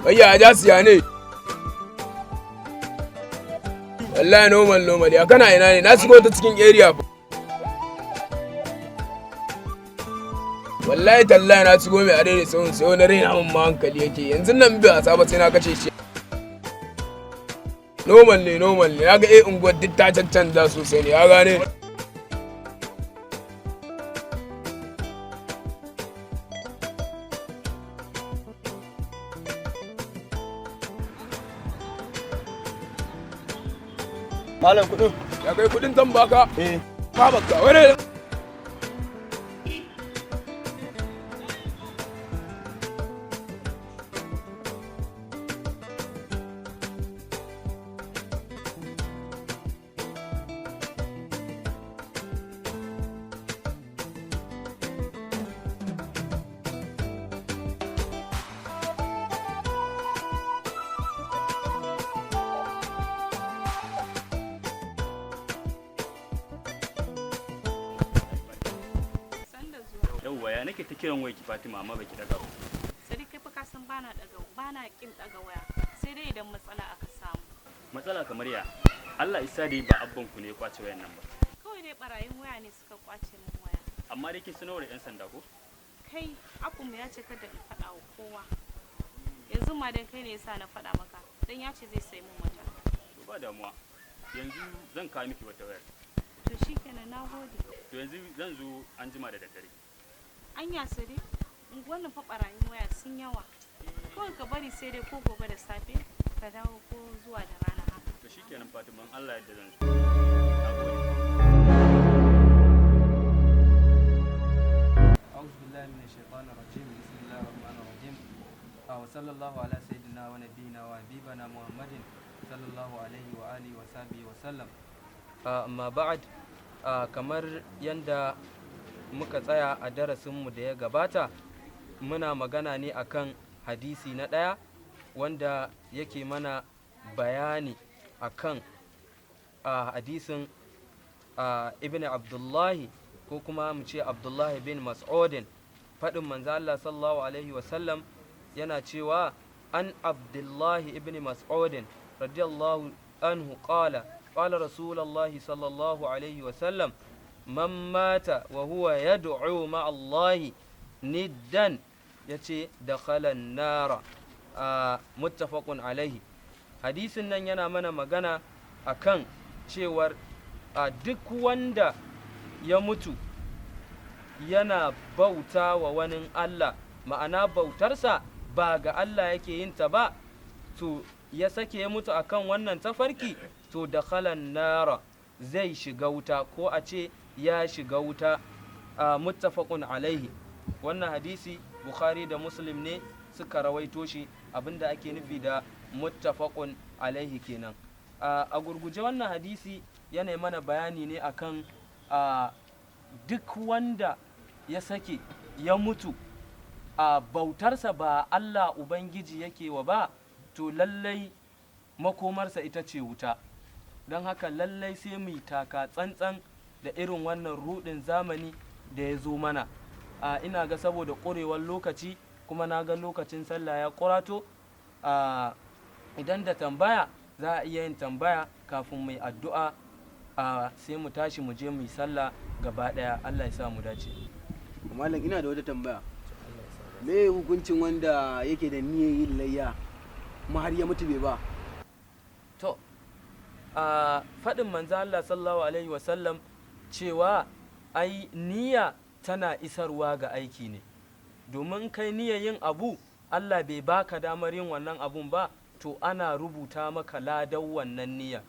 Wayya ja siya ne. Wallahi normal normal, ya kana ina ne? Na shigo ta cikin area fa. Wallahi tallahi na shigo mai adai da sauran sai wani raina mun ma hankali yake. Yanzu nan bi a saba sai na kashe shi. Normal ne, normal ne. Na ga eh unguwar duk ta caccanza sosai ne, ya gane. Malam, kuɗin. Ya kai kudin zan baka. Eh. Ba baka wani. Sanda zuwa. Yauwa, ya nake ta kiran wayarki Fatima, amma baki daga ba. Sai kai fa ka san bana daga, bana kin daga waya. Sai dai idan matsala aka samu. Matsala kamar ya? Allah isa dai ba abban ku ne ya kwace wayan nan ba. Kawai dai barayin waya ne suka kwace min waya. Amma dai kin sanarwa da yan sanda ko? Kai, abun ya ce kada in faɗa wa kowa. Yanzu ma dan kai ne yasa na faɗa maka. Dan ya ce zai sai min wata. To ba damuwa. Yanzu zan kawo miki wata wayar. To shikenan, nagode. To yanzu zan zo an jima da daddare. Anya sare, unguwar nan fa barayin waya sun yawa. Kawai ka bari sai dai ko gobe da safe ka dawo ko zuwa da rana haka. To shikenan Fatima, in Allah yadda zan zo. Nagode. أعوذ بالله من الشيطان الرجيم، بسم الله الرحمن الرحيم، وصلى الله على سيدنا ونبينا وحبيبنا محمد صلى الله عليه وآله وصحبه وسلم. Amma ba'ad, kamar yanda muka tsaya a darasinmu da ya gabata, muna magana ne akan hadisi na ɗaya wanda yake mana bayani akan hadisin Ibn Abdullahi, ko kuma mu ce Abdullahi bin Mas'udin, faɗin manzo Allah sallallahu alaihi wasallam yana cewa: an Abdullahi ibn Mas'udin radiyallahu anhu qala qala Rasulullahi sallallahu alaihi wasallam: man mata wa huwa yad'u ma'a Allahi niddan, yace, dakhala an-nara. Muttafaqun alaihi. Hadisin nan yana mana magana akan cewar a duk wanda ya mutu yana bauta wa wani Allah, ma'ana bautarsa ba ga Allah yake yin ta ba, to ya sake ya mutu akan wannan tafarki, to da nara, zai shiga wuta, ko a ce ya shiga wuta. A muttafaqun alaihi. Wannan hadisi Bukhari da Muslim ne suka rawaito shi. Abinda ake nufi da muttafaqun alaihi kenan. A gurguje, wannan hadisi yana mana bayani ne akan duk wanda ya sake ya mutu a bautarsa ba Allah Ubangiji yake wa ba, to lallai makomarsa ita ce wuta. Don haka lallai sai mu yi taka tsantsan da irin wannan rudin zamani da ya zo mana. Ina ga saboda ƙurewar lokaci, kuma na ga lokacin sallah ya ƙurato, idan da tambaya za a iya yin tambaya kafin mai addu'a, sai mu tashi mu je mu yi sallah gaba ɗaya. Allah ya sa mu dace. Malam, ina da wata tambaya. Me hukuncin wanda yake da niyyar yin layya kuma har ya mutu bai ba? To, a faɗin manzo Allah sallallahu alaihi wasallam cewa ai niyya tana isarwa ga aiki ne, domin kai niyyar yin abu, Allah bai baka damar yin wannan abun ba, to ana rubuta maka ladan wannan niyya.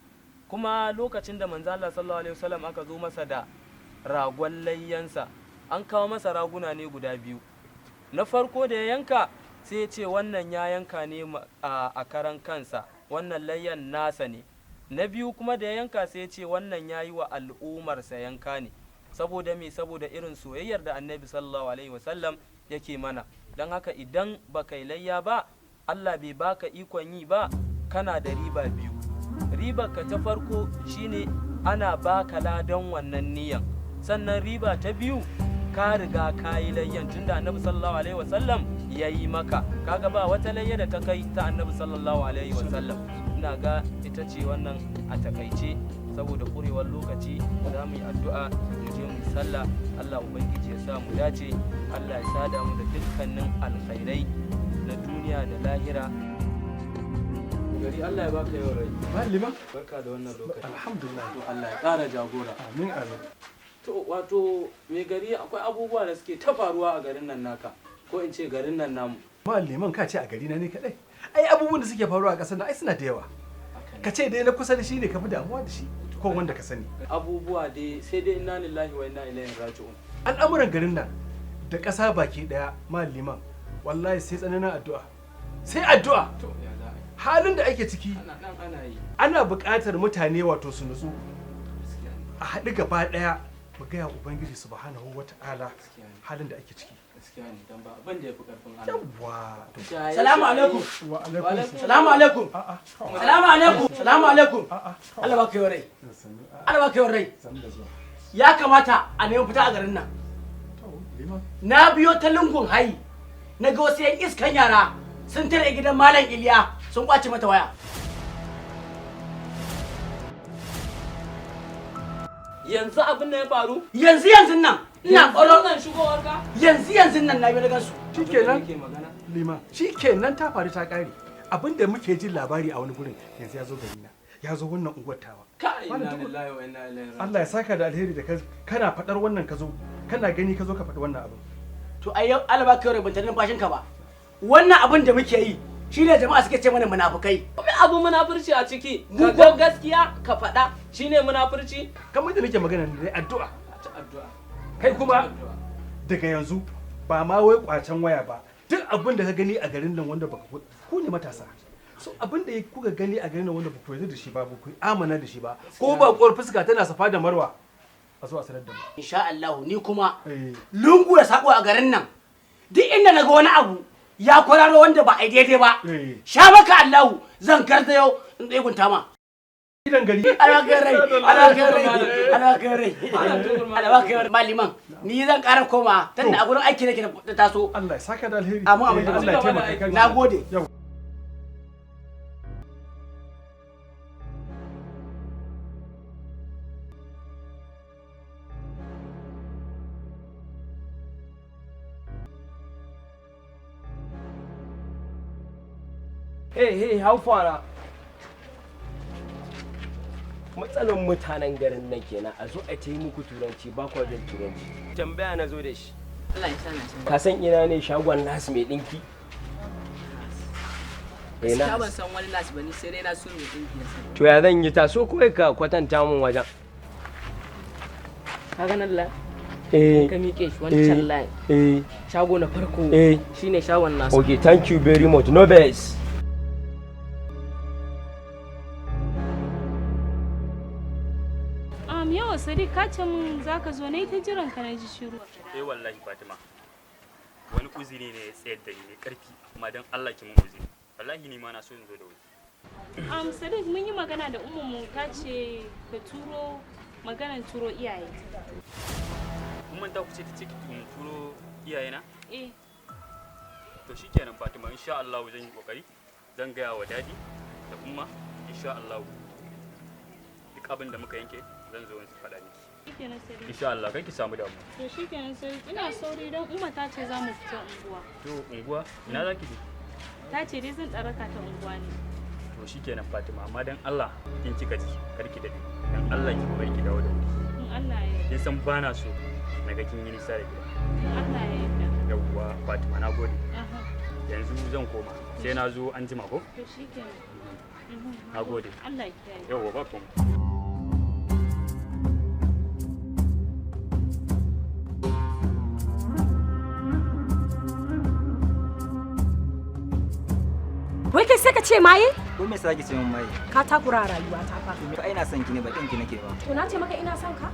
Kuma lokacin da manzo Allah sallallahu alaihi wasallam aka zo masa da ragon layyansa, an kawo masa raguna ne guda biyu. Na farko da ya yanka, sai ya ce wannan ya yanka ne a karan kansa, wannan layyan nasa ne. Na biyu kuma da ya yanka, sai ya ce wannan ya yi wa al'ummarsa yanka ne. Saboda me? Saboda irin soyayyar da Annabi sallallahu alaihi wasallam yake mana. Don haka idan baka yi layya ba, Allah bai baka ikon yi ba, kana da riba biyu. Ribar ka ta farko shine ana baka ladan wannan niyan. Sannan riba ta biyu Ka riga ka yi layyan tunda Annabi sallallahu alaihi wasallam ya yi maka. Kaga ba wata layya da ta kai ta Annabi sallallahu alaihi wasallam. Ina ga ita ce wannan a takaice, saboda kurewar lokaci za mu yi addu'a mu je mu yi sallah. Allah ubangiji ya sa mu dace, Allah ya sada mu da dukkanin alkhairai na duniya da lahira. Gari Allah ya baka yawan rai. Malima. Barka da wannan lokaci. Alhamdulillah. To Allah ya ƙara jagora. Amin amin. To wato mai gari, akwai abubuwa da suke ta faruwa a garin nan naka, ko in ce garin nan namu. Maliman, ka ce a gari na ne kadai. Ai abubuwan da suke faruwa a ƙasar nan ai suna da yawa. Ka ce dai na kusa da shi ne ka fi damuwa da shi ko wanda ka sani. Abubuwa dai sai dai inna lillahi wa inna ilaihi raji'un. Al'amuran garin nan da ƙasa baki ɗaya, Maliman, wallahi sai tsananin addu'a. Sai addu'a. To ya za a yi? Halin da ake ciki Ana nan ana yi. ana buƙatar mutane wato su nutsu, Gaskiya ne. a haɗu gaba ɗaya mu gaya Ubangiji subhanahu wata'ala Gaskiya ne. halin da ake ciki. Gaskiya ne, dan ba abin da ya fi karfin Allah. Yawwa. To Shaye-shaye. Salamu alaikum. wa alaikum. Salamu alaikum. A'a. Salamu alaikum. Salamu alaikum. A'a. Allah baka yawan rai. Sannu. Allah baka yawan rai. Sannu da zuwa. Ya kamata a nemi fita a garin nan. To, Liman. Na biyo ta lungun hayi. Na ga wasu 'yan iskan yara sun tare gidan Malam Iliya sun kwace mata waya. Yanzu abin da ya faru? Yanzu yanzu nan ina ƙwaro nan shigowar ka? Yanzu yanzu nan na biyo na gansu. Shikenan. Nake magana. Liman, shikenan ta faru ta ƙare. Abinda muke jin labari a wani gurin yanzu ya zo gari na. Ya zo wannan unguwar tawa. Kai, Malam inna Tukur, lillahi wa inna ilaihi raji'un. Allah ya saka da alheri da kana faɗar wannan ka zo, kana gani ka zo ka faɗi wannan abin. To ai yau Allah baka yawan rai, ban tare numfashin ka ba. Wannan abin da muke yi shine jama'a suke ce mana munafukai. Kuma abu munafurci a ciki. Ka ga gaskiya ka faɗa shine munafurci. Kamar da nake magana ne dai addu'a. Ta addu'a. Kai kuma daga yanzu ba ma wai kwacen waya ba, duk abin da ka gani a garin nan wanda baka ku ne matasa. So abin da kuka gani a garin nan wanda ba ku yarda da shi ba, ba ku amana da shi ba, ko ba kuwar fuska tana safa da marwa, a zo a sanar da mu. Insha Allah ni kuma Eh. lungu da sako a garin nan duk inda na ga wani abu ya kwararo wanda ba a yi daidai ba, Eh. sha maka Allahu zan garzayo in tsegunta ma. Gidan gari. Ana kai rai, ana kai rai, ana kai rai, ana kai rai. Maliman, ni zan ƙara koma tunda a gurin aiki nake na taso. Allah ya saka da alheri. Amin, amin. Eh, Allah ya taimaka kai. Na gode. Yau. Hey, hey, how far na? Matsalan mutanen garin nan kenan, a zo a ta yi muku turanci ba kwa jin turanci. Tambaya na zo da shi. Allah ya sana can. Ka san ina ne shagon nasu mai ɗinki? Eh, Gaskiya ban Nas. san wani nas ba ni, sai dai na so mai ɗinki na sani. To ya zan yi taso kawai ka kwatanta mun wajen. Ka ga nan la? Eh. Ka miƙe shi wancan line. Eh. Shago na farko Eh. shine shagon nasu. Okay, thank you very much. No best. Yawa Sadiq, ka ce mun zaka zo, na yi ta jiran ka na ji shiru. Eh wallahi Fatima, wani uzuri ne ya tsayar da ni mai karfi, amma dan Allah ki mun uzuri. Wallahi ni ma na so in zo da wuri. Sadiq, mun yi magana da ummu mu, ta ce ka turo maganan turo iyaye. Kun manta ku ce ta ce ki in turo iyayena? Eh. To shikenan Fatima, insha Allah zan yi kokari, zan gaya wa dadi da kuma insha Allah duk abin da muka yanke zan zo in faɗa miki. Shikenan Sadiq. Insha Allah kai ki samu damuwa. To shikenan Sadiq, ina sauri don umma ta ce za mu fita unguwa. To unguwa ina za ki je? Ta ce dai zan tsaraka ta unguwa ne. To shikenan Fatima, amma dan Allah in kika ji kar ki dade. Dan Allah ki bari ki dawo da wuri. In Allah ya yarda. Kin san bana so naga kin yi nisa da gida. In Allah ya yarda. Yawwa Fatima, na gode. Aha. Yanzu zan koma sai na zo an jima ko? To shikenan. Na gode. Allah ya kiyaye. Yawwa ba komai. Wai kai sai ka ce maye? Ko me yasa kike ce min maye? Ka takura a rayuwa ta fa. To ai ina son ki ne, ba kin ki nake ba. To na ce maka ina son ka?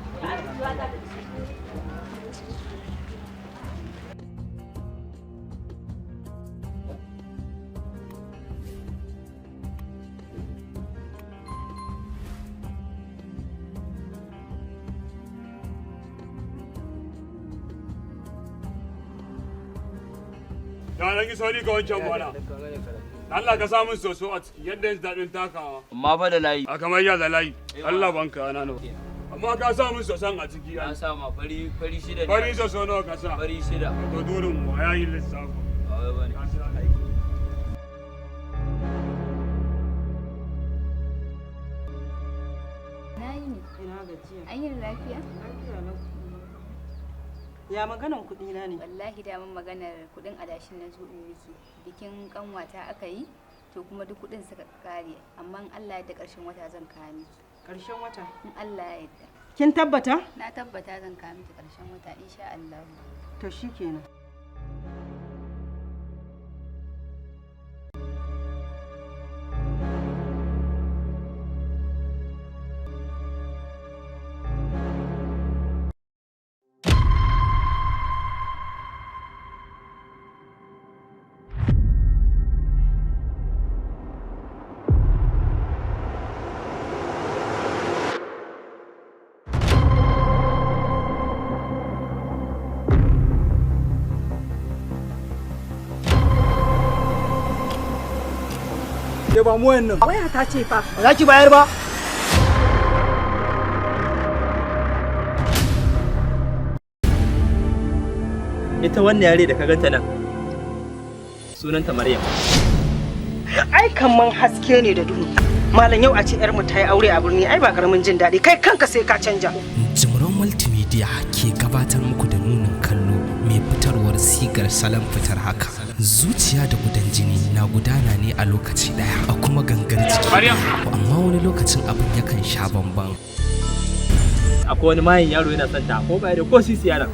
Da ran yi sauri ka wancan mana. Allah ka samun soso a ciki yadda yin daɗin takawa. Amma fa da layi. A kamar ya da layi. Allah banka ana nawa. Amma ka samun soson a ciki. Na sa ma fari fari shida ne. Fari soso nawa ka sa? Fari shida. To durin mu ya yi lissafi. Ba wai bane. Na yi ne. Ina gajiya. An yi lafiya? Lafiya lau. Ya maganan kuɗi na ne? Wallahi da mun maganar kuɗin adashin na zo in miki. Bikin kanwata aka yi, to kuma duk kuɗin suka kare. Amma in Allah ya yarda ƙarshen wata zan kawo miki. Ƙarshen wata? In Allah ya yarda. Kin tabbata? Na tabbata zan kawo miki ƙarshen wata insha Allah. To shikenan. Ke ba mu wayannan. Waya ta ce fa. Ba za ki bayar ba. Ita wannan yare da ka ganta nan sunanta Maryam. Ai kaman haske ne da duhu. Malam yau a ce yar mu ta yi aure a birni ai ba karamin jin daɗi kai kanka sai ka canja. Jimron Multimedia ke gabatar muku da nunin kallo mai fitarwar sigar salon fitar haka. Zuciya da gudan jini na gudana ne a lokaci daya a kuma gangar jiki. Amma wani lokacin abin yakan sha bamban. Akwai wani mayin yaro yana son ta ko bai da ko sisi yaron.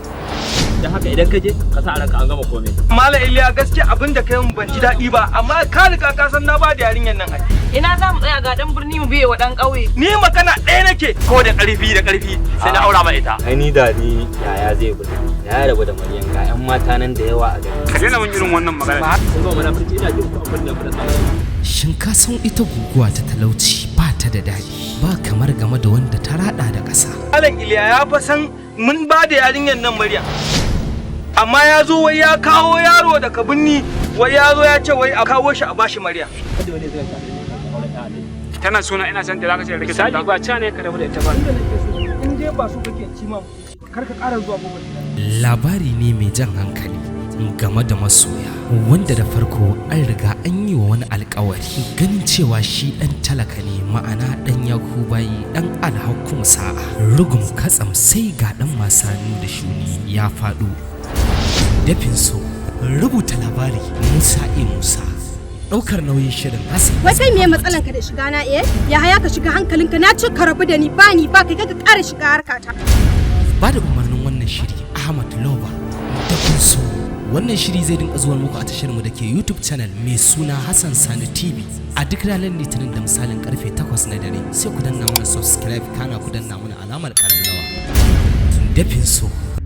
Dan haka idan ka je ka sa a ranka an gama komai. Malam Iliya gaskiya abin da kai mun ban ji daɗi ba amma ka riga ka san na ba da yarinyar nan ai. Ina za mu tsaya ga dan birni mu biye wa dan ƙauye. Ni magana ɗaya nake ko da ƙarfi da ƙarfi sai na aura ma ita. Ai ni da ni yaya zai bi ya rabu da Maryam ga 'yan mata nan da yawa a gari. Ka daina mun irin wannan magana. Sun gama munafurci ina jin ku abin da ku da tsawon. Shin ka san ita guguwa ta talauci ba ta da daɗi ba kamar game da wanda ta rada da ƙasa. Malam Iliya ya fa san mun ba da yarinyar nan Maryam. Amma ya zo wai ya kawo yaro daga binni wai ya zo ya ce wai a kawo shi a bashi Maryam. Tana suna ina son ta zaka ce rike Misali ba ca ne ka rabu da ita ba. In dai ba so kake ci ma kar ka ƙara zuwa gobe. Labari ne mai jan hankali game da masoya wanda da farko an riga an yi wa wani alkawari ganin cewa shi dan talaka ne ma'ana dan yakubayi dan alhakum sa'a rugum katsam sai ga dan masanu da shuni ya faɗo. Dafin so rubuta labari Musa E Musa ɗaukar nauyin shirin Hassan. Wai kai meye matsalan ka da shiga na eh? Ya haya ka shiga hankalinka na ce ka rabu da ni ba ni ba kai ka ƙara shiga harkata. Ba da umarnin wannan shiri Ahmad Loba da so wannan shiri zai dinka zuwa muku a tashar mu dake YouTube channel mai suna Hassan Sani TV a duk ranar Litinin da misalin karfe 8 na dare sai ku danna mana subscribe kana ku danna mana alamar kararrawa. Dafin so.